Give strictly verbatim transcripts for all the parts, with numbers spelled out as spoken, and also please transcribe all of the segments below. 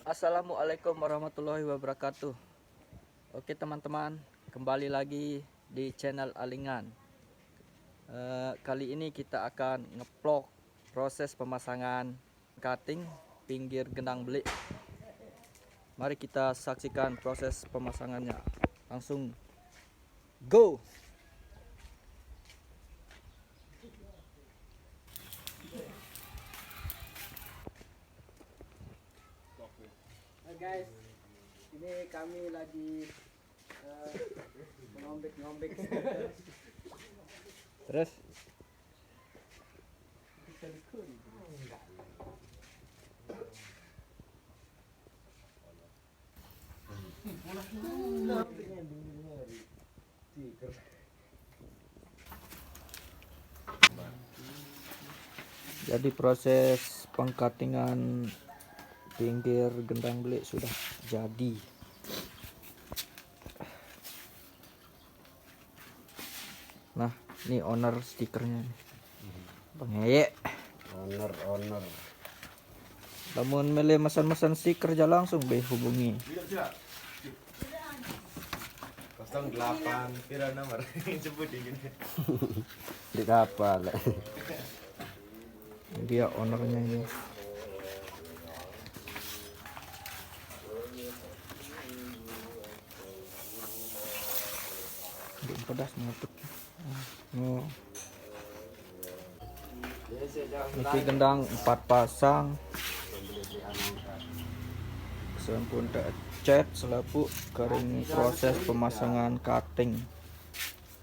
Assalamualaikum warahmatullahi wabarakatuh. Oke teman-teman, kembali lagi di channel Alingan. Eh, kali ini kita akan ngeplok proses pemasangan cutting pinggir gendang belik. Mari kita saksikan proses pemasangannya. Langsung go. Hai guys, ini kami lagi eh, ngombek-ngombek. Terus Jadi proses pengkatingan pinggir gendang belik sudah jadi. Nah, ini owner stikernya. Bang Eye. Owner, owner. Lamun mele mesan-mesan stiker aja langsung be hubungi. Kosong delapan, pira nomor? Sebut di gini. Di kapal. Dia ownernya ini. Di pedas ngetuk. Oh. Niki gendang empat pasang. Sampun tak cat selapu kering proses pemasangan cutting.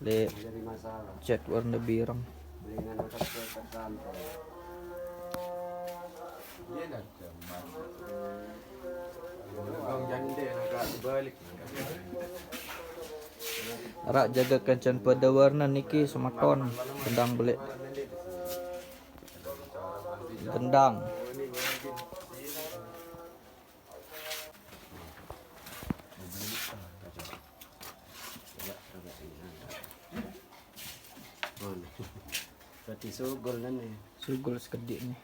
Le cat warna birang. Arak jaga kencan pada warna niki semeton gendang belik. Gendang. Berarti sugul kan nih. Sugul sekedik nih.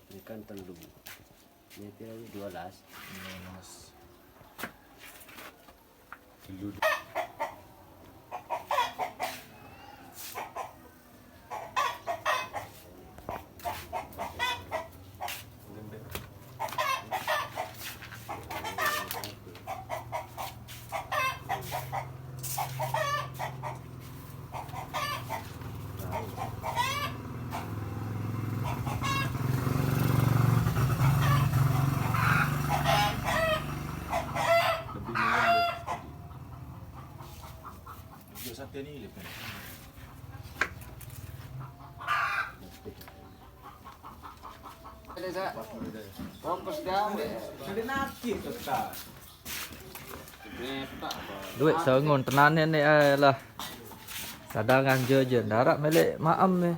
Ini kan telu. Ini pira wi? Dua belas. Dua belas. Telu. Kompos gawe. Duit sangun tenane ni, eh, lah. Cadangan jojo, darat milik maem ni.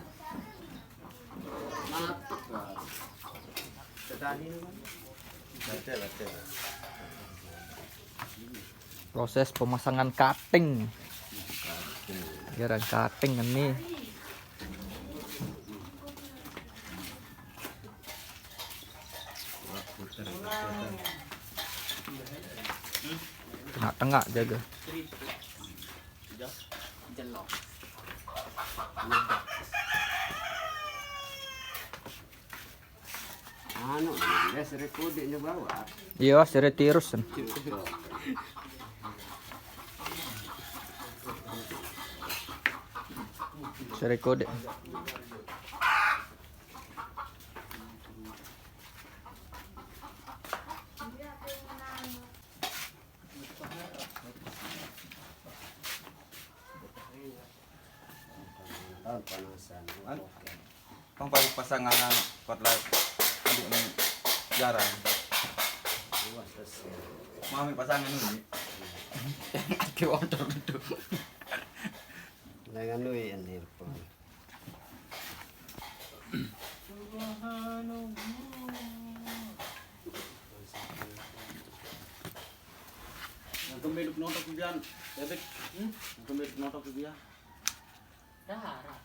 Proses pemasangan cutting. Jarang cutting ini. Tengah-tengah jaga. Anu, dia sere kodik nyoba awak. Iya, sere tirus kan. Sere kodik. Tahun panasan. An- Bang paling pasangan anak kuat lah. Adik ni jarang. Mami pasangan ni. Aki order tu. Dengan duit yang telepon. Nangkembe duk notok bian, bebek. Hmm? Nangkembe duk notok bian. Darah.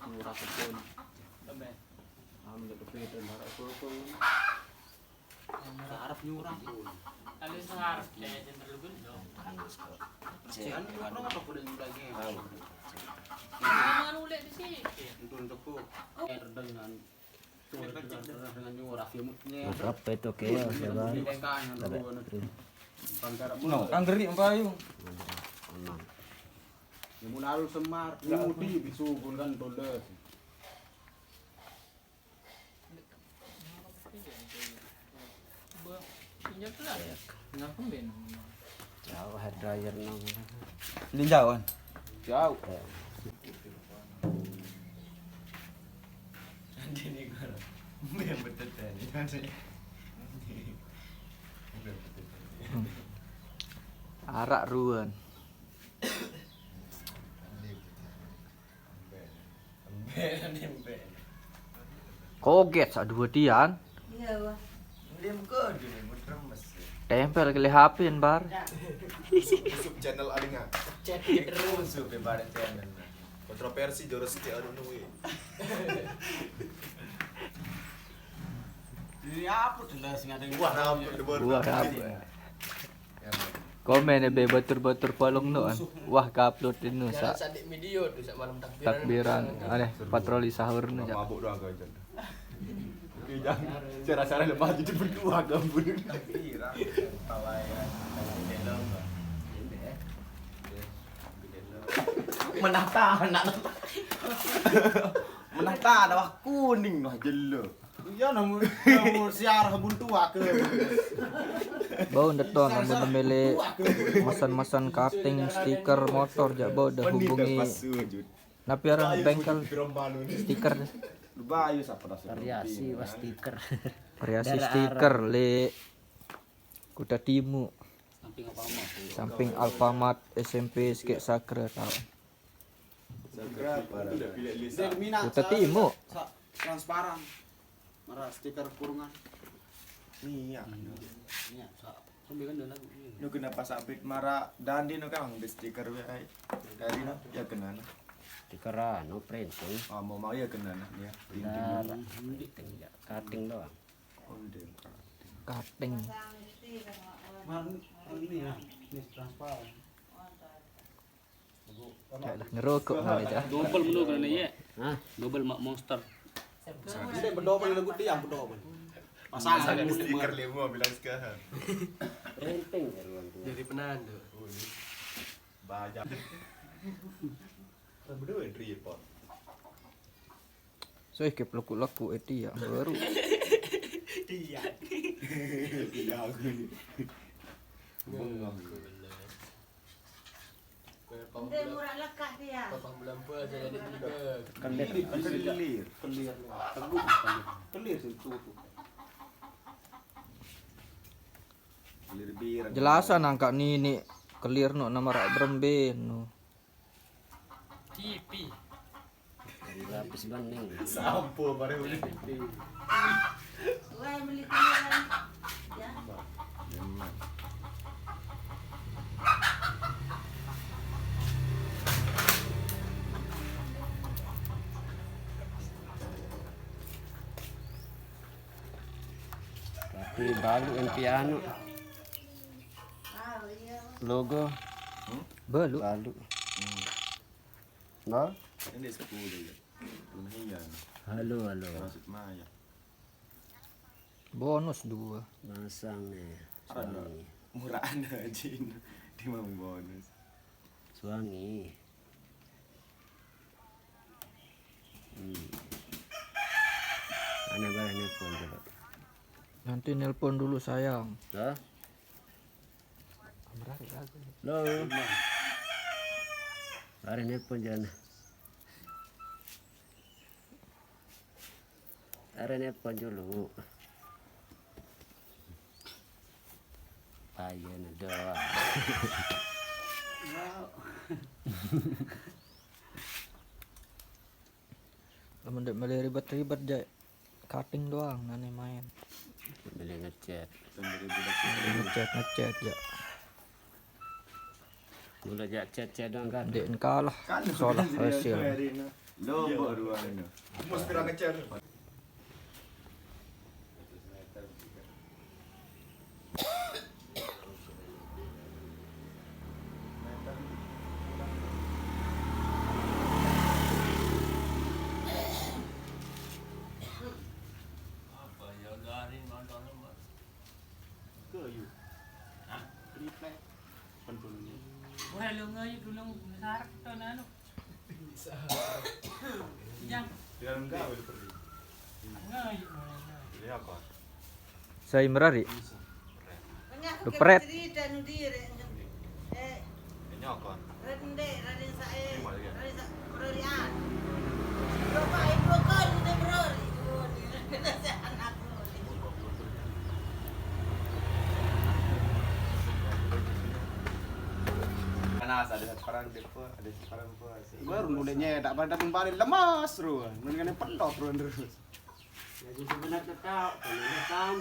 Nyurah kebun. Anu, ndak kepikiran, harap foto. Harap nyurah pun. Kalau seharap, eh, yang perlu gendong. Kan nyurah apa kuda nyurah gitu. Mana ulek di sini? Itu untuk ku. Eh, dengan, dengan nyurah, ya, mutnya. Apa itu, kayak, ya, Bang? Bukan garap. No, kan gerik, Mbak Ayu. Aman. Ya, mun alun semar, mudi, bisugun kan toles. Jauh hair dryer nang. Ini jauh, kan? Jauh. Nanti nih gua. Yang betul tadi. Arak ruan. Koget sak dua tian. Iya, wah. Tempel ke H P, Bar. Yusuf channel alinga. Cek terus. Yusuf ibarat channel. Kontroversi jorok sih, aduh, nunggu. Ini apa tuh, ndas, nggak ada yang wah, apa tuh, baru. Wah, apa? Komen ya, be, batur-batur palung nu, kan. Wah, ka-upload ini, sa-, sadik video tuh, sak malam takbiran. Takbiran, aneh, patroli sahur nu, Cak. Mabuk doang kau, Jon. Oke, jangan. Cara-cara lemah jadi berdua, gabung. Takbiran, tawayan, dalam, Bang. Menata anak. Menata ada wah kuning, wah jelo. Iya, namun, namun siar buntu ake. Bau ndeton, namun nemele mesan-mesan cutting stiker motor, jak bau dah hubungi. Napi aran bengkel stiker. Variasi, wah, stiker. Variasi stiker, le. Kuta Timu. Samping Alfamart. Samping Alfamart, S M P Sekek Sakra, tahu. Sakra apa? Dia minat. Kuta Timu. Transparan. Mara stiker kurungan. Iya. Iya, sa-, sambil kan dah lagu. Lu kenapa sabit mara dandi nu kan ambil stiker we ai. Dari nu, ya kena nu. Stiker anu, printing. Oh, mau, mau ya kena nu, ya. Printing. Cutting doang. Cutting. Mar-, ini ya, ini transparan. Kayak lah ngerokok mana, Cak. Double menu kena ni, ya. Hah? Double mak monster. Ini berdouble lagu dia, berdouble. Pasang stiker lima bilang sekarang. Renteng ya ruang tu. Jadi penandu. Baca. Berdua tripod. So, eh, ke pelaku-laku, eh, dia baru. Dia. Dia aku ni. Bengong. Dia murah lekah dia. Papan belampa saya ada tiga. Kelir, kelir. Kelir. Teguh. Kelir situ tu. Kelir birang. Jelasan angkat ni, ni kelir nu nama rak berembe nu. T V. Dari lapis bening. Sampo baru beli T V. Wah, beli T V kan. Ya. Tapi balu yang piano. Logo. Hmm? Balu. Balu. Hmm. Nah? Ini sepuluh ya. Lumayan. Halo, halo. Maksud Maya. Bonus dua. Masang nih. Ada. Suami. Murah aja ini. Dia mau bonus. Suami. Hmm. Aneh banget nih, pun coba. Nanti nelpon dulu, sayang. Hah? Kamera ada aku nih. Halo. Hari ini pun jangan. Hari ini pun dulu. Payah nih doang. Lamun ndak milih ribet-ribet, jak cutting doang nane main. Milih ngecat. Ngecat, ngecat, ya. Mulai jak cat-cat doang kan. Ndak kalah. Kan solah hasil. Lombok ruangnya. Mus pira ngecer. Apa ya, garing nonton, Mas? Ke, yuk. Hah? Triplek. Pen tulungnya. Ora lo ngayu dulu besar to nanu. Bisa. Jang. Dia enggak boleh pergi. Ngayu mulai. Jadi apa? Saya merari. Bisa. Lu pret. Eh, nyokon. Rende, Raden Sae, Raden Sa-, Rorian. Coba ibu kan udah berori. Oh, dia kena saya anak lu. Panas, ada sekarang depo, ada sekarang puas. Baru mulainya tak pada kembali lemas, bro. Mendingan pelot, bro, terus. Jadi sebenarnya tahu, kalau dia tahu,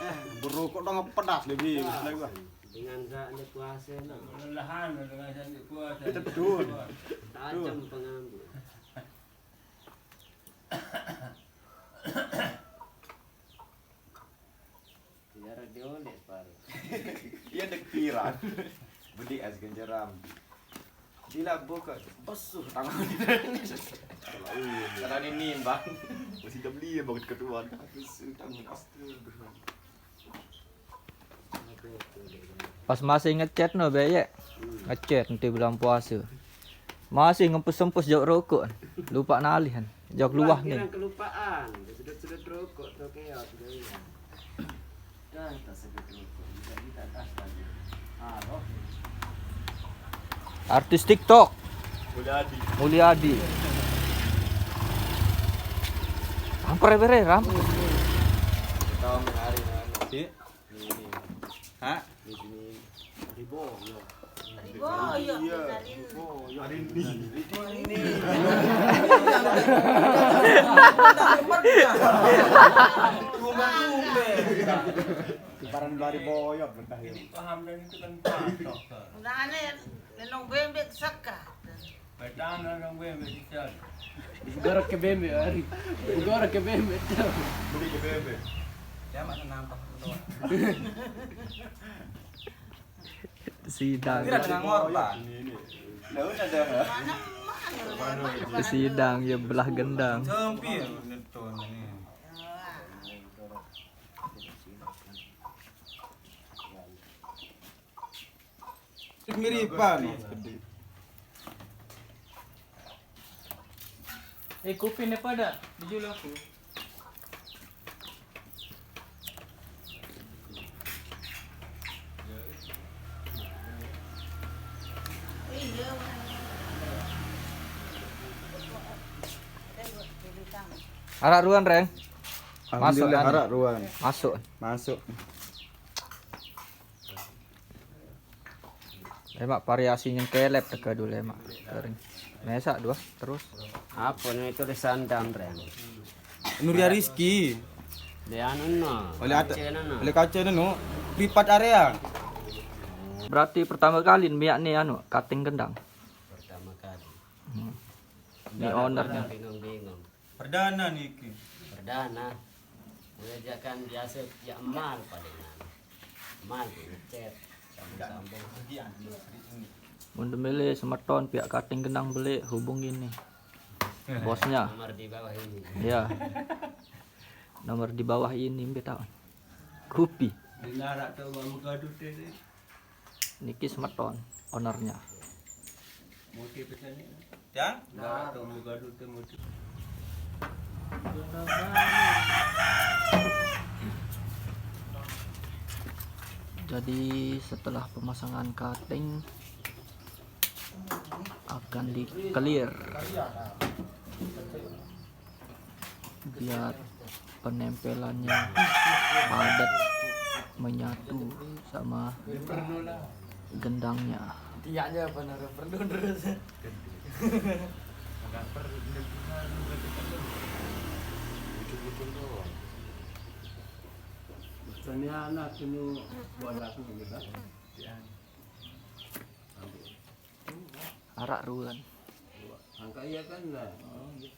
eh, berokok dong pedas lebih, nah, lagi, Bang. Dengan gak ada puasa, no. Kelelahan dengan gak ada puasa. Itu betul. Tajam pengambil. Tidak ada dioleh, Pak. Iya, dek pirang. Beli es genjeram. Bila buka, basuh tangan. Karena ini nimbang. Masih dah beli ya, banget ketuan. Basuh tangan, astaga. Pas masih ngechat no, Beyek. Ngechat nanti bulan puasa. Masih ngempus-empus jauh rokok. Lupa nalihan. Jauh luah nih. Kira kelupaan. Sudut-sudut rokok tuh, keok, gitu ya. Dah, tak sedot rokok. Bisa, bisa, tas lagi. Ah, roh. Artis TikTok. Mulyadi. Mulyadi. Ramper ya, Bere, ramper. Tahu menari, menari. Si? Ini, ini. Hah? Di sini. Di Boyo. Di Boyo, iya. Di Boyo. Hari ini. Hari ini. Rumah tumben. Kibaran dari Boyo, bentar ya. Ini paham dan itu kan paham, dokter. Udah aneh, nenong bembek sekat. Petang orang gue bisa. Gorok ke bembe, Ari. Gorok ke bembe. Beli ke bembe. Ya, mana nampak doang. Sidang. Kira dengan ngorban. Ini, ini. Daun ada. Mana, mana? Sidang ya belah gendang. Sempil, betul ini. Miripan. Eh, kopi ne pada dijul aku. Arak ruan, Reng. Masuk, alhamdulillah, kan? Arak ruan. Masuk. Masuk. Lemak variasi yang kelep teka dulu, lemak. Kering. Mesak dua terus. Apa nih itu disandang, Ren? Nuria Rizky. Dia anu no. Oleh ate-, kaca anu no. Oleh kaca anu no. Privat area. Berarti pertama kali miak nih anu, cutting gendang. Pertama kali. Hmm. Ini ownernya. Bingung-bingung. Perdana niki. Perdana. Udah jakan biasa ya emal palingan. Emal ngechat. Sambung-sambung. Mun demele semeton pihak cutting gendang beli hubungi nih. Bosnya. Nomor di bawah ini. Iya. Nomor di bawah ini, mbe tahu. Kopi. Di narak tuh mau gaduh deh. Niki semeton, ownernya. Motif pesan ni. Ya? Narak tuh mau gaduh tuh motif. Jadi setelah pemasangan cutting akan di-clear biar penempelannya padat menyatu sama gendangnya. Tiaknya apa, nara perlu terus. Agak perlu, bener-bener, bener-bener. Ujung-ujung doang. Maksudnya anak ini buat aku gitu. Arak ruan. Angkat iya kan lah. Oh, gitu.